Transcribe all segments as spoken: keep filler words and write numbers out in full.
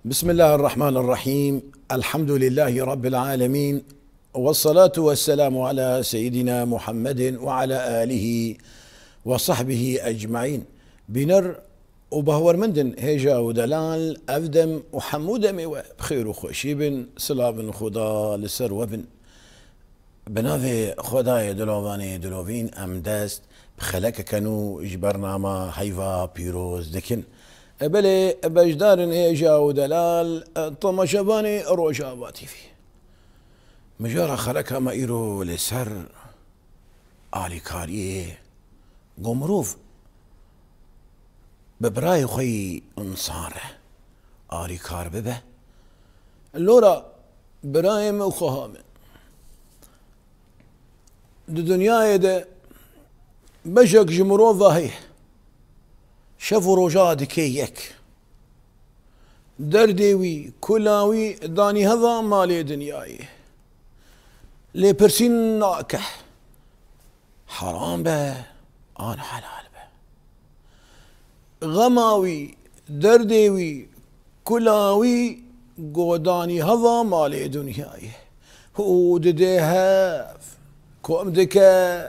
بسم الله الرحمن الرحيم. الحمد لله رب العالمين. والصلاة والسلام على سيدنا محمد وعلى آله وصحبه أجمعين. Bîner û bawermendin hêja û delal, ev dem û hemû demê we bi xêr û xweşî bin, silavin Xuda li ser we bin. Bi navê Xwedayê dilovanê dilovîn em dest bi xelekeke nû ji bernama Heyva pîroz dikin. E belê, beşdarin hêja û delal, e, temaşevanê Rojava T V. Mijara xeleka me îro li ser alîkariyê, ku mirov bi birayê xwe yî însan re alîkar bibe. Lora birayê min û xweha min, di dinyayê de beşek ji mirova heye, şev û roja dike yek. Derdê wî, kula wî danî heva malê dinyayê. Lêpirsîn nake. Heram be, an helal be. Xema wî, derdê wî, kula wî, ku danî heva malê dinyayê. Û didê hev, kom dike.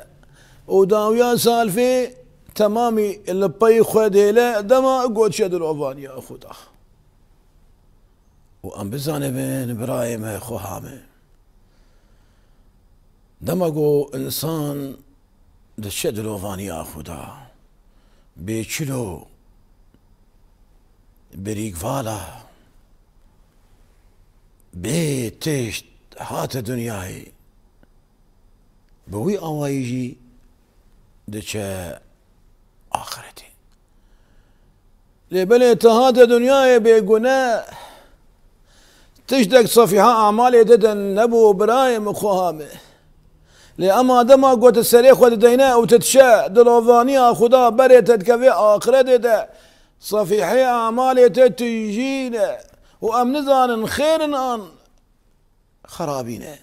Û dawiya salfê temamî li pey xwe dêle dema ku diçe dilovaniya Xuda. Û em bizanibin, birayê me, xweha me, dema ku însan diçe dilovaniya Xuda, bê çilo, birîkvala, bê tişt hate dinyayê, bi wî awayî jî diçe axretê. Lê belê tu hate dinyayê bêguneh, tiştek sefîha emalê te de nebû, birayê min, xweha min. Lê ema dema ku tu serê xwe dideyne û tu diçe dilovaniya Xuda, berê te dikeve axretê de, sefîhê emalê te tijî ne û em nizanin xêr in an xerabî ne.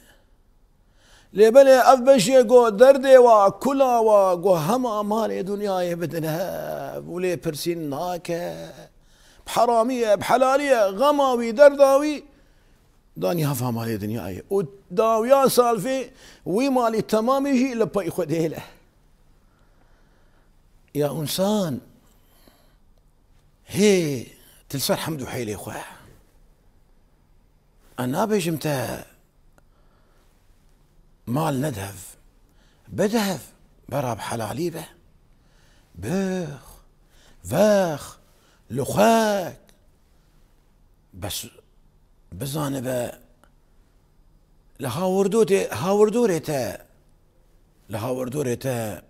Lê belê ev beşê ku derdê wa, kula wa, ku hema malê dinyayê bidine hev û lêpirsîn nake. Bi heramî ye, bi helalî ye, xema wî, derda wî danî heva malê dinyayê. Û dawiya salfê wî malî temamî jî li pey xwe dêle. Ya însan, hê tu li ser hemd û heylê xwe. Ez nabêjim te mal nede hev, bide hev, bera bi helalî be. Bix, vex, li xwek. Bes bizanibe, li hawirdotê-, hawirdorê te, li hawirdorê te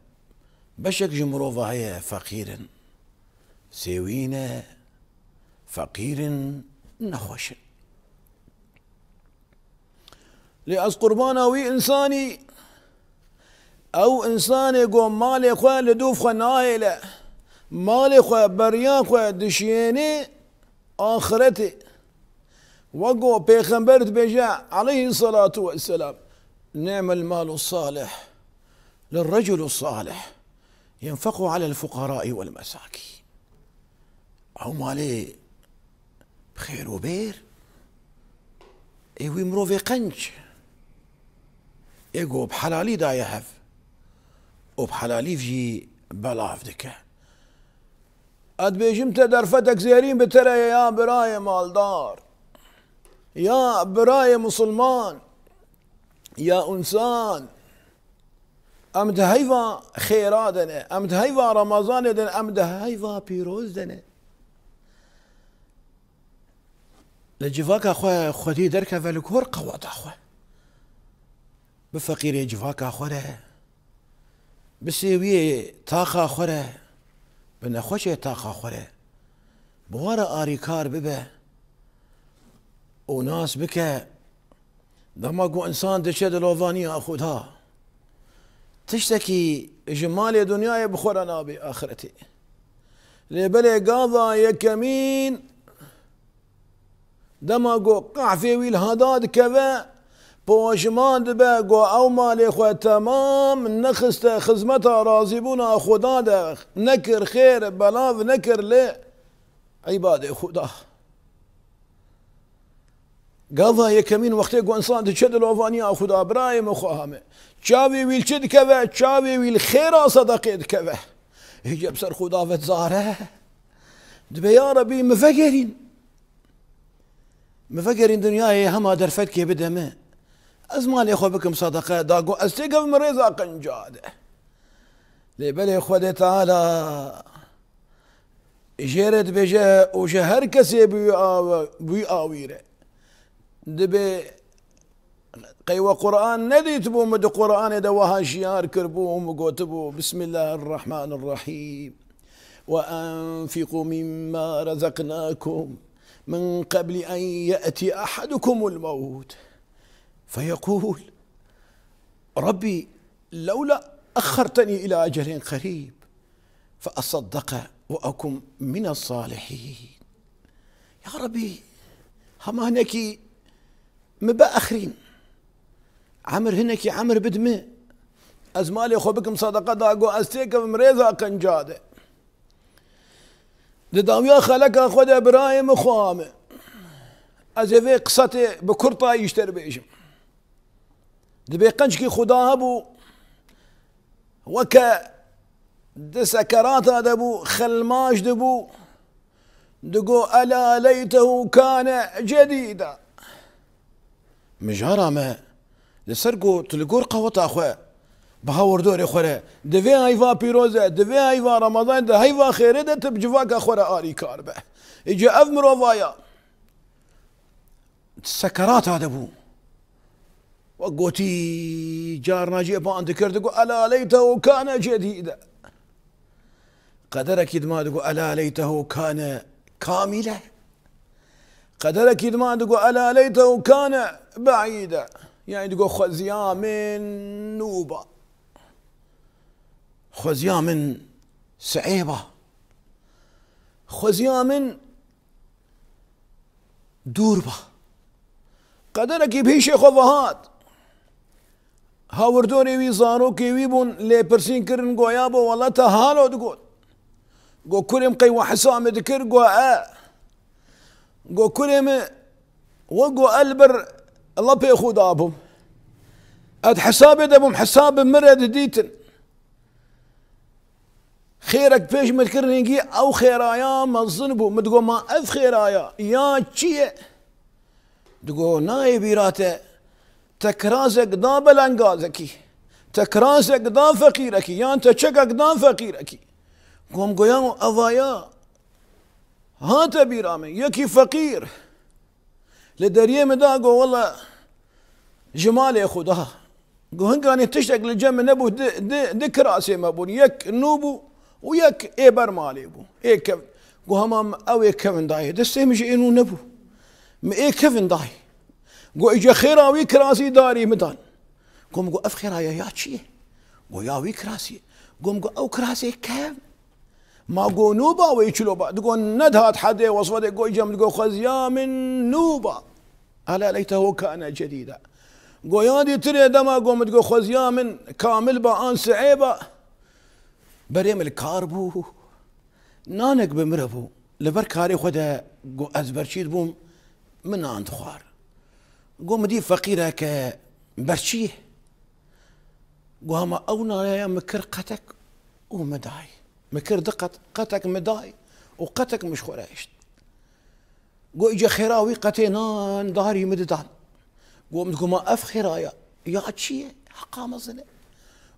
beşek ji mirova heye feqîr in. Sêwî ne, feqîr in, nexweş in. Lê ez qurbana wî însanî, ew însanê ku malê xwe li dûv xwe nahêle, malê xwe, beriya xwe dişiyênê axiretê. Wek ku Pêxember dibêje, aleyhî selatu wesselam, "Ni'mel malu salih lirreculu salih, yenfequ alel fuqarai wel mesakîn." Ew malê bi xêr û bêr ê wî mirovê qenc ê ku bi helalî daye hev û bi helalî jî belav dike. Ez dibêjim te derfetek zêrîn bi te re ye ya birayê maldar, ya birayê misilman, ya însan. Em di heyva xêra de ne, em di heyva Remezanê de ne, em di heyva pîroz de ne. Li civaka xwe xwedî derkeve li gor qewata xwe. Bi feqîrê civaka xwe re, bi sêwiyê taxa xwe re, bi nexweşê taxa xwe re, bi wan re arîkar bibe û nas bike, dema ku însan diçe dilovaniya Xuda, tiştekî ji malê dinyayê bi xwe re nabe axiretê. Lê belê gava yekemîn, dema ku qehfê wî li heda dikeve, poşiman dibe ku ew malê xwe temam nexiste xizmeta razîbûna Xuda de, nekir xêr, belav nekir li îbadê Xuda. Gava yekemîn wextê ku insan diçe dilovaniya Xuda, birayê min, xweha min, çavê wî li çi dikeve? Çavê wî li xêra sedeqê dikeve. Hêce bi ser Xuda ve dizare. Dibe, ya Rebî, min vegerîn. Min vegerîn dinyayê, hema derfetkê bide min. Ez malê xwe bikim sedeqe, da ku ez têkevim rêza qenca de. Lê belê Xwedê Teala jê re dibêje, û ji her kesê bi wî awe-, bi wî awîre. Dibê qey we Quran nedîtibû, min di Quranê de wiha şiyar kiribû û min gotibû, Bismillahirrahmanirrahîm. Ve enfiqu mimma razaknakum min qabli en ye'tiye ahadukumul mevt. Feyekûl, Rabbi, lewla exxertenî ila ecelin qerîb, fe esaddeke ve ekun mine salihîn. Ya Rabbi, hema hinekî min biexrîn. Emir, hinekî emir bid min. Ez malê xwe bikim sedeqe, da ku ez têkevim rêza qenca de. Di dawiya xeleka xwe de, birayê min, xweha min, ez ê vê qiseta bi kurtayî ji te re bêjim. Dibê qencikî Xuda hebû, weke di sekerata de bû, xelmaş dibû, digo, "Ela leytehu kane cedîda." Mijara me, li ser ku tu li gor qeweta xwe, bi hawirdorê xwe re, di vê heyva pîroz de, di vê heyva Remezan de, heyva xêrê de, tu bi civaka xwe re alîkar be. Îca ev mirovaya sekerata de bû. Wek gotî, carna jê ban dikir, digo, "Ela leytehu kane cedîde." Qederekî dima digo, "Ela leytehu kane kamîle." Qederekî dima digo, "Ela leytehu kane beîde." Yani digo, "Xweziya min nû ba. Xweziya min si'ê ba. Xweziya min dûr ba." Qederekî bi hişê xwe ve hat. Hawirdorê wî, zarokê wî bûn, lêpirsîn kirin, go, "Ya bo, wele te halo?" digot. Go, "Kurê min, qey we hisa min dikir?" Go, "E." Go, "Kurê min, we go el bir lepê xwe dabûm. Ez hesabê de bûm, hesab bi min re didîtin. Xêrek pêş min dikir, hingî ew xêraya mezin bû." Min digo, "Ma ev xêraya ya çi ye?" Digo, "Nayê bîra te, te kirasek da belengazekî, te kirasek da feqîrekî, yan te çekek da feqîrekî." Gom, go, "Ya eva ya hate bîra min, yekî feqîr li deriyê min da, go, wele ji malê xwe da." Go, "Hinganê tiştek li cem min nebû, di, di, di kirasê me bûn. Yek nû bû û yek ê ber malê bû. Ê kevn." Go, "Hema min ew ê kevn dayê. Destê min ji ê nû nebû. Min ê kevn dayê." Go, "Îca xêra wî kirasî darî min dan." Go, "Min go, ev xêra ya, ya çi ye?" Go, "Ya wî kirasî ye." Go, "Min go, ew kirasê kevn." Ma go nûba wê çilo ba? Digo, nedihat hedê wesfetê, go, îca min digo, "Xweziya min nûba. Ela leytehu kane cedîda." Go, "Ya dîtirê dema go min digo, 'Xweziya min kamil ba an si'ê ba.'" Berê min li kar bû. Nanek bi min re bû. Li ber karê xwe de go, ez berçî dibûm, min nan dixwar. Go, min dî feqîreke berçî ye. Go, hema ew naya min kir qetek û min day. Min kir di qet, qetek min day û qetek min ji xwe re hişt. Go, îca xêra wî qetê nan darî min didan. Go, min digo, ma ev xêra ya, ya çi ye? Heqa mezin e.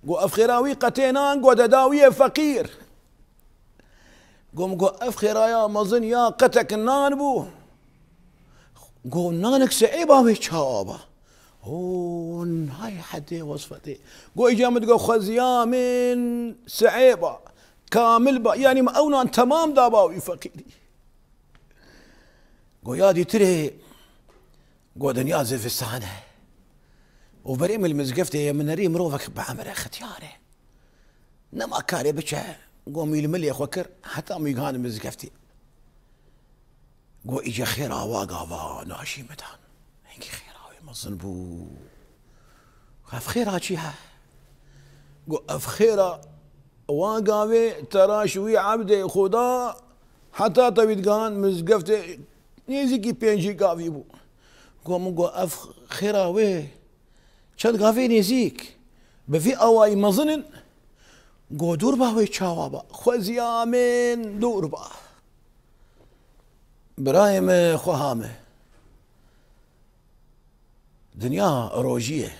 Go, ev xêra wî qetê nan, go, deda wî ye feqîr. Go, min go, ev xêra ya mezin ya qetek nan bû. Go, nanek si'ê ba wê çawa ba? Ho, nayê hedê wesfetê. Go, îca min digo, 'Xweziya min si'ê ba, kamil ba.' Yani min ew nan temam da ba wî feqîrî. Go, ya dîtirê, go, dinya zivistan e. Û berê min li mizgeftê ye, min nerî mirovek bi emir e, xetiyar e. Nema karê biçe, go, mîl milê xwe kir, heta min gihand mizgeftê. Go, îca xêra wa gava najî min dan. Hingî xêra wê mezin bû. Ev xêra çi ye? Go, ev xêra wa gavê te ra ji wî ebdê Xuda heta te wî digihand mizgeftê nêzîkî pêncî gavî bû. Go min go ev xêra wê çend gavê nêzîk bi vî awayî mezin in. Go dûr ba wê çawa ba. Xwezîya min dûr ba. Birayê min, xweha min. Dinya rojî ye.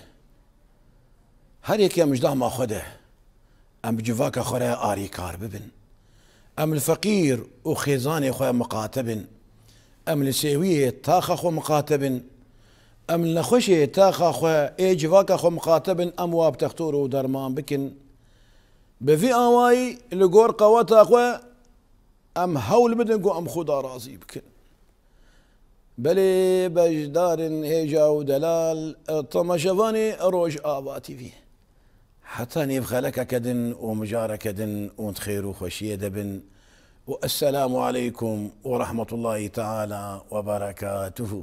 Her yekê em ji dama xwe de, em bi civaka xwe re arîkar bibin. Em li feqîr û xêzanê xwe miqate bin. Em li sêwiyê taxa xwe miqate bin. Em li nexweşê taxa xwe ê civaka xwe miqate bin, em wa bi textor û derman bikin. Bi vî awayî li gor qeweta xwe em hewl bidin ku em Xuda razî bikin. Belê beşdarin hêja û delal, temaşevanê Rojava T V. Heta nêv xelekeke din û mijareke din û di xêr û xweşiyê de bin. Û esselamu aleykum û rahmetullahi teala we berekatuhu.